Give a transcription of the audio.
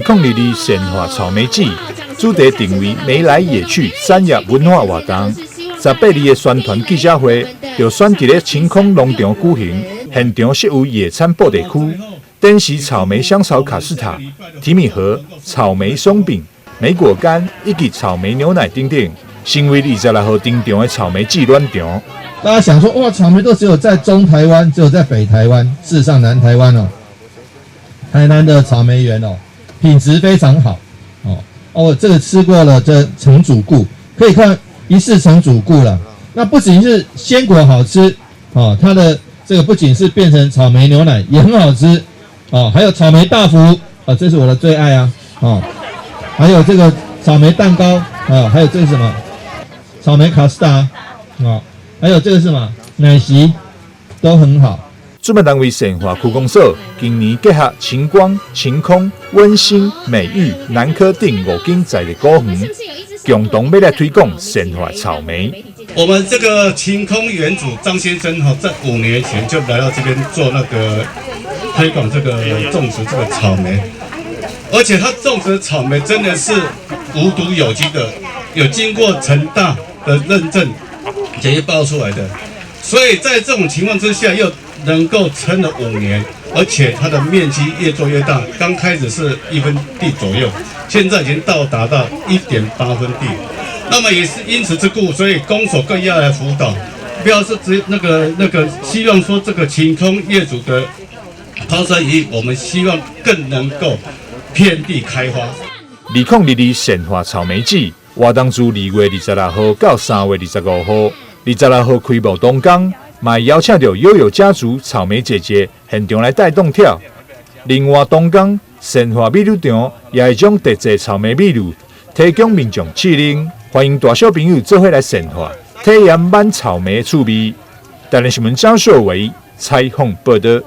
2022善化草莓季主題定為眉來野趣產業文化活動。18日的宣傳記者會就選佇咧晴空農場舉行，現場設有野餐布袋區，展示草莓香草卡士塔、提米盒、草莓鬆餅、莓果乾以及草莓牛奶等等，成為26號登場的草莓季暖場。大家想說，哇，草莓都只有在中台灣，只有在北台灣，事實上南台灣哦，台南的草莓園哦，品質非常好哦。哦，這個吃過了，這成主顧，可以看一試成主顧了。那不僅是鮮果好吃哦，它的這個不僅是變成草莓牛奶也很好吃哦，還有草莓大福啊，這是我的最愛啊哦，還有這個草莓蛋糕啊，還有這個是什麼？草莓卡士達啊，還有這個是什麼？奶昔都很好。主辦單位善化區公所今年結合晴光、晴空、溫馨、美玉、南科等五間在地果園，共同欲來推廣善化草莓。我們這個晴空園主張先生哈，在5年前就來到這邊做那個推廣這個種植這個草莓，而且他種植的草莓真的是無毒有機的，有經過成大的認證檢驗報出來的，所以在這種情況之下，又能夠撐了五年，而且它的面積越做越大，剛開始是1分地左右，現在已經到達到1.8分地。那麼也是因此之故，所以公所更要來輔導，不要是只那個希望說這個晴空業主的拋磚引玉，我們希望更能夠遍地開花。2022善化草莓季活動自2月26號到3月25號，26號開幕當天，嘛邀請著悠悠家族草莓姐姐現場來帶動跳。另外，當天善化美女場也會將特製草莓美女提供民眾試啉，歡迎大小朋友做伙來善化，體驗挽草莓的趣味。台南新聞張秀維採訪報道。